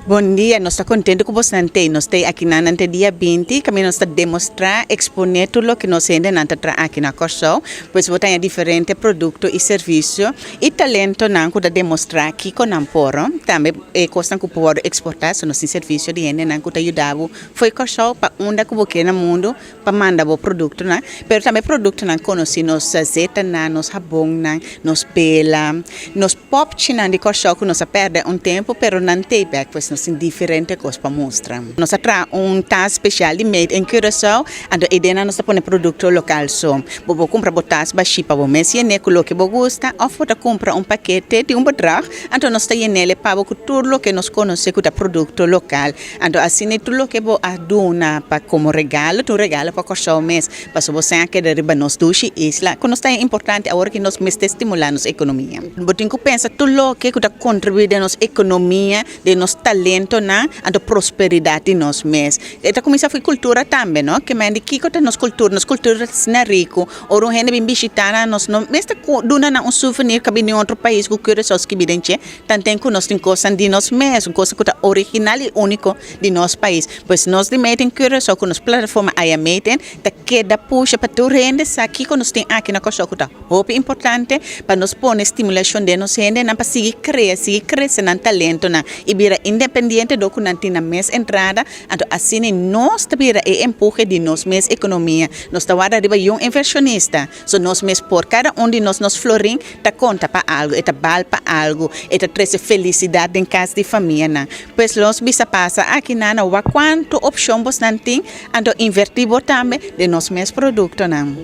Bon dia, nos ta kontentu ku boso t'ei. Nos ta aki na dia 20, kaminda nos ta demostrá, eksponé tur loke nos hendenan ta traha aki na Kòrsou. Pues bo tin diferente produkto i servisio i talentonan ku ta demostrá kiko nan por. Tambe e kos ku por eksportá, so nos tin servisio di hendenan ku ta yuda for di Kòrsou pa unda ku bo ke na mundu pa manda bo produktonan, pero tambe produktonan konosí, nos zetanan, nos habonnan, nos bela, nos popchinan di Kòrsou ku nos a pèrdè un tempu, pero nan t'ei bèk, pues nos tin diferente kos pa mustra. Nos a traha un tas spesial di Made in Curaçao, anto eiden nos ta pone produkto lokal so. Bo por kumpra bo tas bashí pa bo mes yen'é ku loke bo gusta, òf bo ta kumpra un pakete di un bedrag, anto nos ta yen'é pa bo ku tur loke nos konosé ku ta produkto lokal. Anto asina tur loke bo a duna pa komo regalo, ta un regalo pa Kòrsou mes, pasobra bo sa keda riba nos dushi isla, ku nos ta importante awor ku nos mester stimulá nos ekonomia. Bo tin ku pensa tur loke ku ta kontribuí den nos ekonomia, den nos talentonan, anto prosperidat di nos mes. E ta kuminsá for kultura tambe, no? Ke men di kiko ta nos kultura, nos kultura ta riku. Ora un hende bin bishitá nos, no mester duna nan un souvenir ku a bini di otro pais ku Curaçao skibí den dje, tanten ku nos tin kosnan di nos mes, un kos ku ta original i úniko di nos pais. Pues nos di Made in Curaçao ku nos plataforma I Am Made In ta keda pusha pa tur hende sa kiko nos tin aki na Kòrsou ku ta hopi importante pa nos pone stimulashon den nos hendenan pa sigui krea, sigui krese nan talentonan i bira independiente dor ku nan tin nan mes entrada. Anto asina nos ta bira e empuhe di nos mes ekonomia. Nos ta warda riba un invershonista. So nos mes por kada un di nos, nos florin ta konta pa algu, e ta bal pa algu, e ta trese felisidat den kas di famianan. Pues nos bisa pasa aki nan wak kuantu opshon bosnan tin, anto invertí bo tambe den nos mes produktonan.